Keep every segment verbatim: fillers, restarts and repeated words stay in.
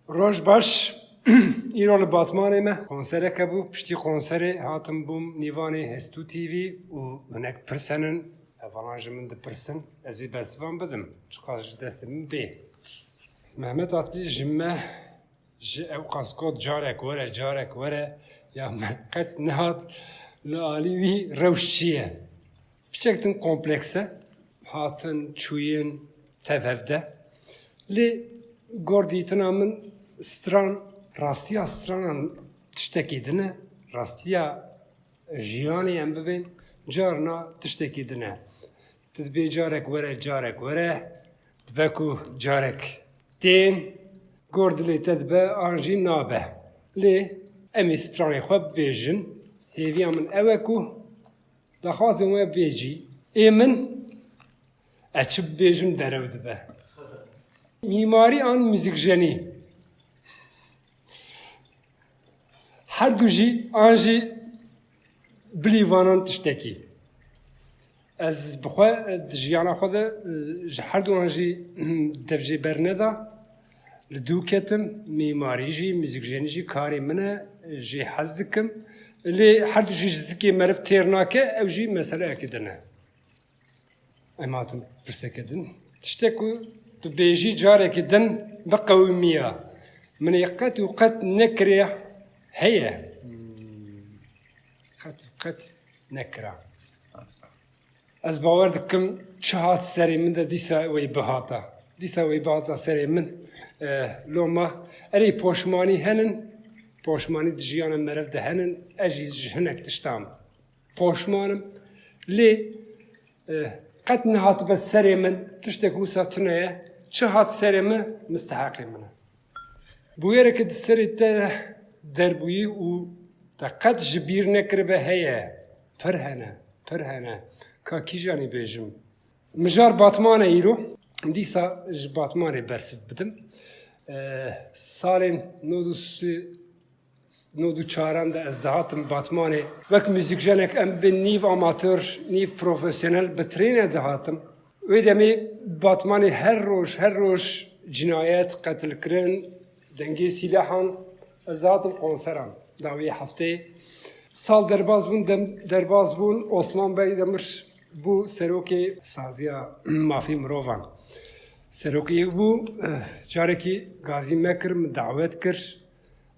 Roj baş. Îro li Batmanê me konsereke bû. Piştî konserê hatim bûm nîvanê Hestû T V û hinek pirs henin. Hevalan ji min dipirsin. Ez ê bersivan bidim. Çiqas ji destê min bê. Mehmet Atlî ji me ji ew qas got carek were, carek were. Ya me qet nehat li alî wî rewş çi ye. Piçek din kompleks e. Hatin, çûyin, tev hevde. Lê gor dîtina min stran, rastiya stranan tiştekî din e. Rastiya jiyanê em bibên, carna tiştekî din e. Tu dibê carek were, carek were, dibe ku carek tên, gor dilê te dibe an jî nabe. Lê em ê stranê xwe bibêjin, hêviya min ew e ku daxwazên we bê cî, ê min, ez çi bibêjim derew dibe. Mîmarî an muzîkjenî. Her du jî an jî bilî vanan tiştekî. Ez bi xwe, di jiyana xwe de, e, ji her du an jî dev jê berneda. Li dû ketim, mîmarî jî, muzîkjenî jî karê min e, jê hez dikim. Lê her du jî ji zikê meriv têr nake, ew jî meseleyekê din e. Em hatin pirseke din. Tiştek ku tu bêjî carekê din biqewimiya. Min ê qet û qet nekiriye heye. Hmm. Qet û qet nekira. Ez bawer dikim çi hat serê min de dîsa wê bihata. Dîsa wê bihata serê min. Eh, loma erê poşmanî henin. Poşmanî di jiyana meriv de henin. Ez jî ji hinek tiştan poşman im. Lê, eh, qet nehatibe serê min, tiştek wisa tune ye, çi hat serê min, misteheqê min e. Bûyereke di serê te derbûyî û te qet ji bîr nekiribe heye. Pir hene, pir hene. Ka kîjanî bêjim? Mijar Batman e îro. Dîsa ji Batmanê bersiv bidim. Eh, salên nod û sê nod û çaran de ez dihatim Batmanê. Wek muzîkjenek em bi nîv amator, nîv profesyonel bi trêne dihatim. Wê demê Batmanê her roj, her roj cinayet, qetilkirin, dengê sîlehan, ez dihatim konseran. Dawiyê hefteyê. Sal derbas bûn, dem-, derbas bûn, Osman Bey Demir bû serokê saziya mafî mirovan. Serokê bû, eh, carekî gazî me kir, min dawet kir.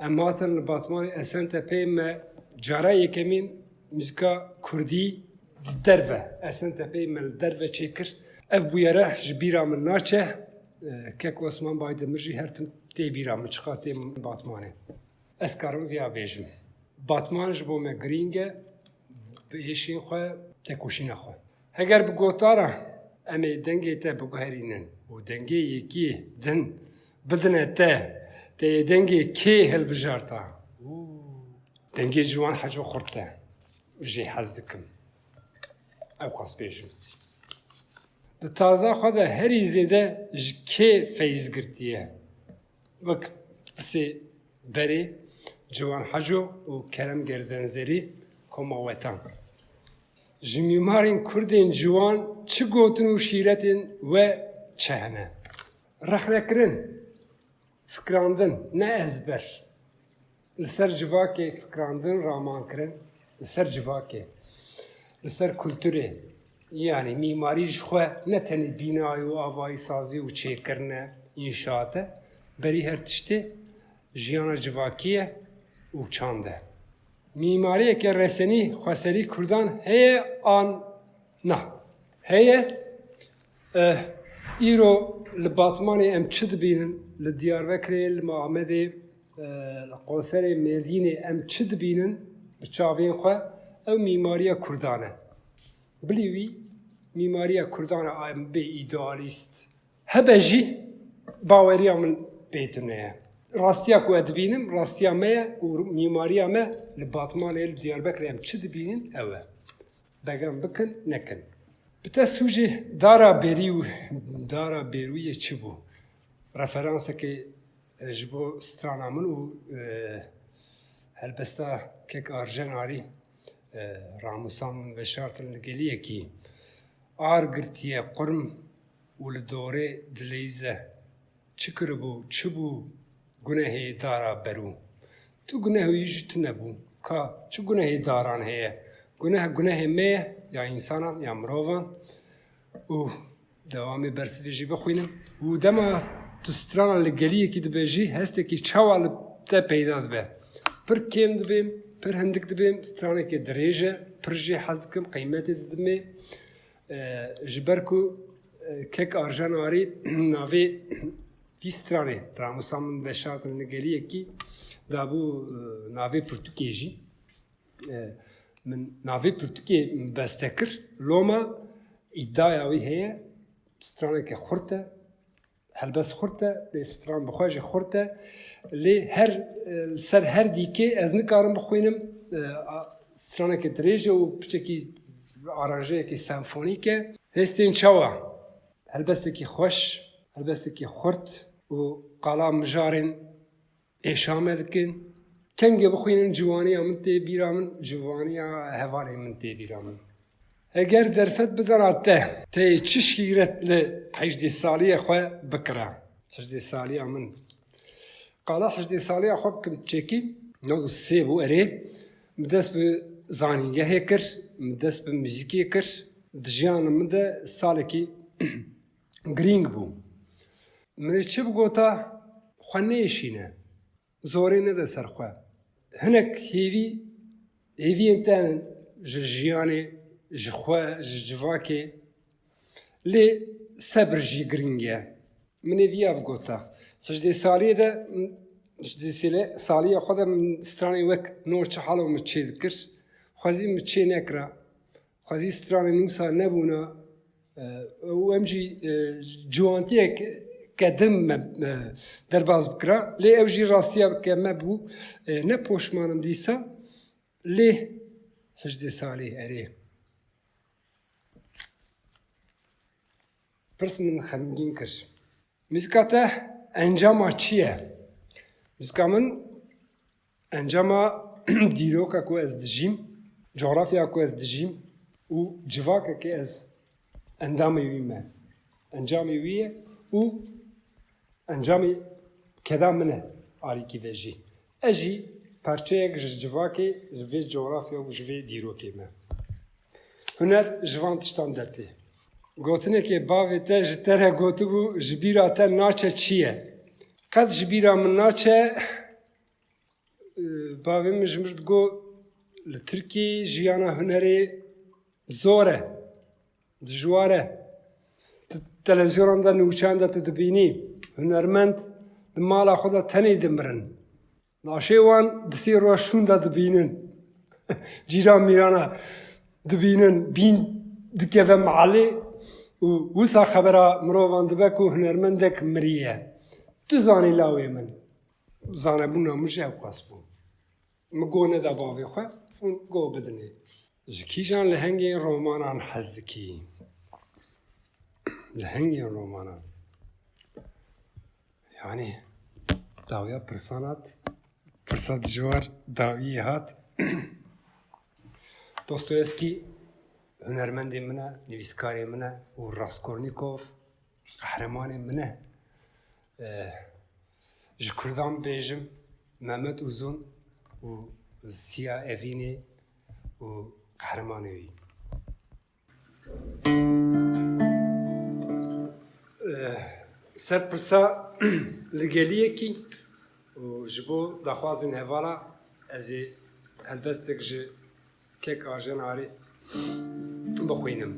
Em hatin li Batmanê Esentepe'yê me cara yekemîn muzîka kurdî di derve, Esentepe'yê me li derve çêkir. Ev bûyere ji bîra min naçe. Eh, kek Osman Baydemir jî her tim tê bîra min, çiqa tê Batmanê. Ez karim viya bêjim. Batman ji bo me girîng e, bi êşên xwe, tekoşîna xwe. Heger bi gotara em ê dengê te biguherînin û dengê yekî din bidine te, te yê dengê kê hilbijarta? Û dengê Ciwan Heco xurt e. Jê hez dikim. Ew qas bêjim. Di taza xwe de herî zêde ji kê feyz girtiye? Wek pirsê berê Ciwan Heco û Kerem Gerdenzerî koma wetan. Ji mîmarên kurdên ciwan çi gotin û şîretên we çi hene? Rexnekirin, fikrandin, ne ezber. Li ser civakê fikrandin, ramankirin, li ser civakê, li ser kulturê, yanî mîmarî ji xwe ne tenê bînayê û avayîsazî û çêkirine, înşaat e, berî her tiştê jiyana civakî ye û çand e. Mîmariyeke resenî xweserî kurdan heye an na? Heye. Eh, îro li Batmanê em çi dibînin? Li Diyarbekirê, li Amedê, eh, li konserê Mêrdînê em çi dibînin bi çavên xwe? Ew mîmariya kurdan e. Bilî wî mîmariya kurdan e, em bê îdealîst. Hebe jî baweriya min pê tune ye. Rastiya ku ez dibînim, rastiya me ye û mîmariya me li Batmanê, li Diyarbekirê em çi dibînin, ew e. Begem bikin, nekin. Bi te sûcê dara berî û dara bêrûyê çi bû? Referansekê, e, ji bo strana min û, e, helbesta kek Arjen Arî, e, ramûsa min veşartin li geliyekî. Ar girtiye qurm û li dorê dileyze. Çi kiribû, çi bû? gunehê dara berû. Tu guneh wî ji tu nebû. Ka çi gunehê daran heye? Guneh gunehê me ye, ya însanan, ya mirovan. Û dewamê bersivê jî bixwînim. Û dema tu strana li geliyekî dibêjî, hestekî çawa li te peyda dibe? Pir kêm dibêm, pir hindik dibêm, stranekê dirêj e, pir jê hez dikim, qeymetê didimê. E, ji ber ku, e, kek Arjen Arî navê vî stranê, ramûsa min veşartin li geliyekî, dabû, e, navê pirtûkê jî. E, min navê pirtûkê min beste kir. Loma îdiaya wî heye, straneke xurt e, helbest xurt e, lê stran bi xwe jî xurt e. Lê her, e, li ser her dîkê ez nikarim bixwînim. E, a, straneke dirêj e û piçekî aranjeyekî senfonîk e. Hêstên çawa? Helbestekî xweş, helbestekî xurt û qala mijarên êşa me dikin. Kengê bixwînin ciwaniya min tê bîra min, ciwaniya hevalên min tê bîra min. Eger derfet bidana te, te yê çi şîret li hejdê saliyê xwe bikira? Hejdê saliya min. Qala hejdê saliya xwe bikim çekî, nod û sê bû erê. Min dest bi zanîngehê kir, min dest bi muzîkê kir. Di jiyana min de salekî girîng bû. Min ê çi bigota, xwe nêşîne. Zorê nede ser xwe. Hinek hêvî, hêviyên te hene ji jiyanê, ji xwe, ji civakê. Lê sebir jî girîng e. Min ê viya bigota. Hejdê saliyê de, hejdê sêle-, saliya xwe de min stranê wek Nor Çi Halo min çê dikir. Xwezî min çê nekira. Xwezî stranên wisa nebûna, e, û em jî, e, ciwantiyek kedim me, e, derbas bikira. Lê ew jî rastiya ke me bû, e, ne poşman im dîsa, lê hejdê salî erê. Pirs min xemgîn kir. Muzîka te encama çi ye? Muzîka min encama dîroka ku ez dijîm, cografya ku ez dijîm û civaka ku ez endamê wî me. Encamê wî ye û encamê keda min e alîkî ve jî. Ez jî parçeyek ji civakê, ji vê cografya û ji vê dîrokê me. Huner ji van tiştan dertê. Gotinekê bavê te ji te re gotibû, ji bîra te naçe çi ye? Qet ji bîra min naçe, e, bavê min ji min re digot, li Tirkiyeyê jiyana hunerê zor e, dijwar e. Tu televîzyonan de, nûçeyan de tu dibînî, hunermend di mala xwe de tenê dimirin. Laşê wan di sê roj şûnda dibînin. Cîran mîrana dibînin, bîn dikeve mealê û wisa xebera mirovan dibe ku hunermendek miriye. Tu zanî lawê min. Zanebûna min jî ewqas bû. Min go neda bavê xwe, hûn go bidinê. Ji kîjan lehengên romanan hez dikî? Lehengên romanan. Yanî, dawiya pirsan hat, pirsa dijwar dawiyê hat. Dostoyevskî hunermendê min e, nivîskarê min e û Raskolnîkov qehremanê min e. Eh, ji Kurdan bêjim, Mehmet Uzun û Siya Evînê û qehremanê wî. Eh, ser pirsa li geliyekî û ji bo daxwazên hevala ez ê helbestek ji kek Arjen Arî bixwînim.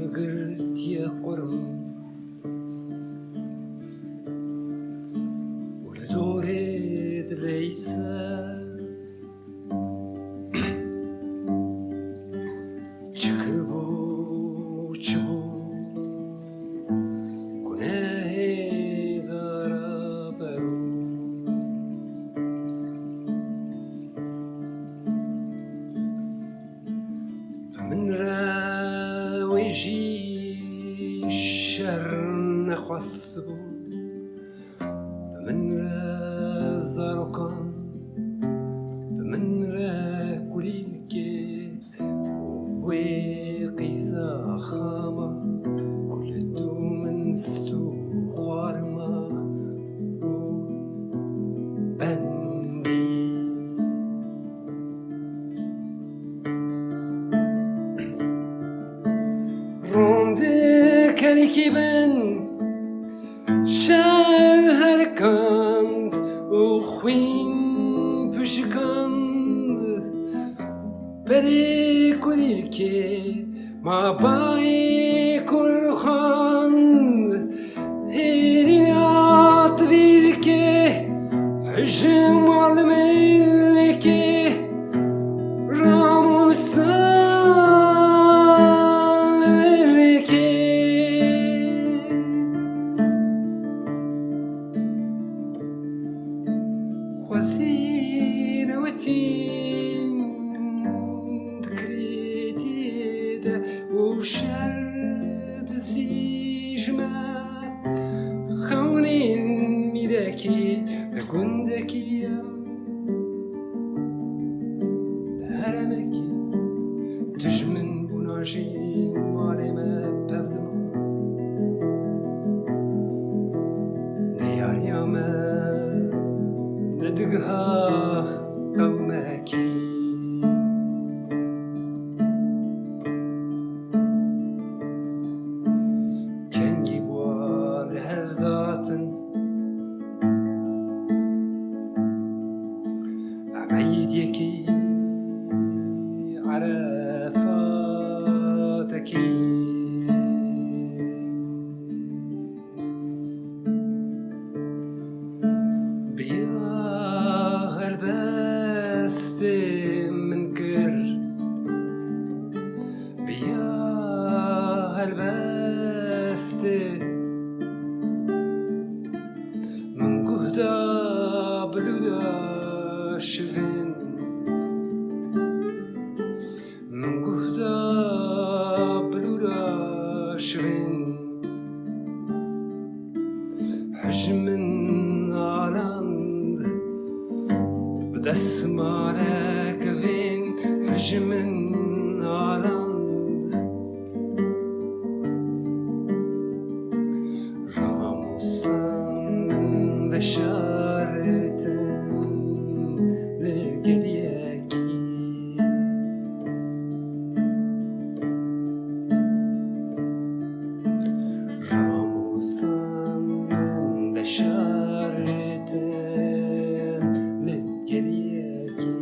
Agirtiye qurm û li dorê dileyse. Çi kiribû, çi bû, gunehê dara berû. Bi min re wê jî şer nexwestibû. Bi min re zarokan, bi min re kulîlkê, Wê qîza xama ku li dû min stû xwarima û bendî. Rûn di kerîkî bin şer herkand û xwîn pişikand. Berê kurîlkê ma bayê kurxan hêrîna tivîlkê hijim almêlkê ramusan lêlkê. Xwezî newitîn dikrêtî de û şer dizî ji me xewnên mîrekî li gundekî em. Heremekî dijmin bûna jî malê me pev dima. Ne yariya me, ne digha qewmekî. Kengî bûa li hev datin. Em eyîd yekî erefatekî. Biya helbestê min kir. Biya helbestê min guh da bilûda şivên. Min guh da bilûda şivên. Hej min aland bi destmalek vên, hej min aland. Ramûsan min veşartin li geliyekî. Ramûsan min veşartin li geliyekî.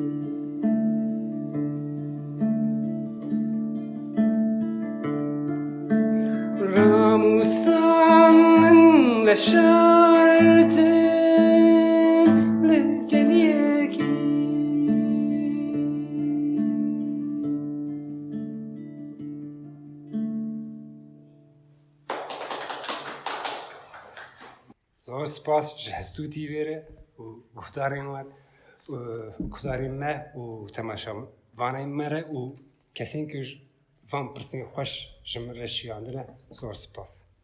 Ramûsan min veşartin li geliyekî. Zor spas ji Hestû T V re û guhdarên wan, û guhdarên me û temaşevanên me re û kesên ku ji van pirsên xweş ji min re şiyandine. Zor spas.